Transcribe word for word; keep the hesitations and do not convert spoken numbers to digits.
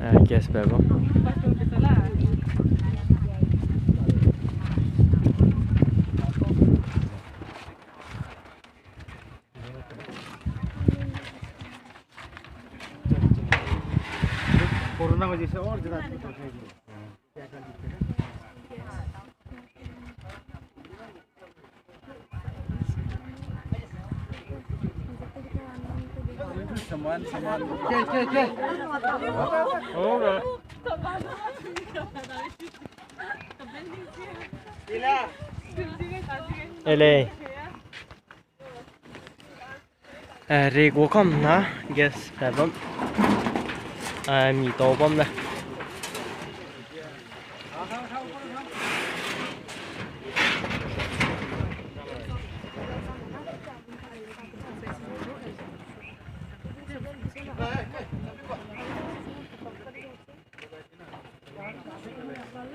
Eh, gas pe bam. Corona वजह से और ज्यादा। सामान, सामान। के, के, के। होगा। Ele. Eh, ri gu kam na gas pe bam. Eh, mi tau bam ne.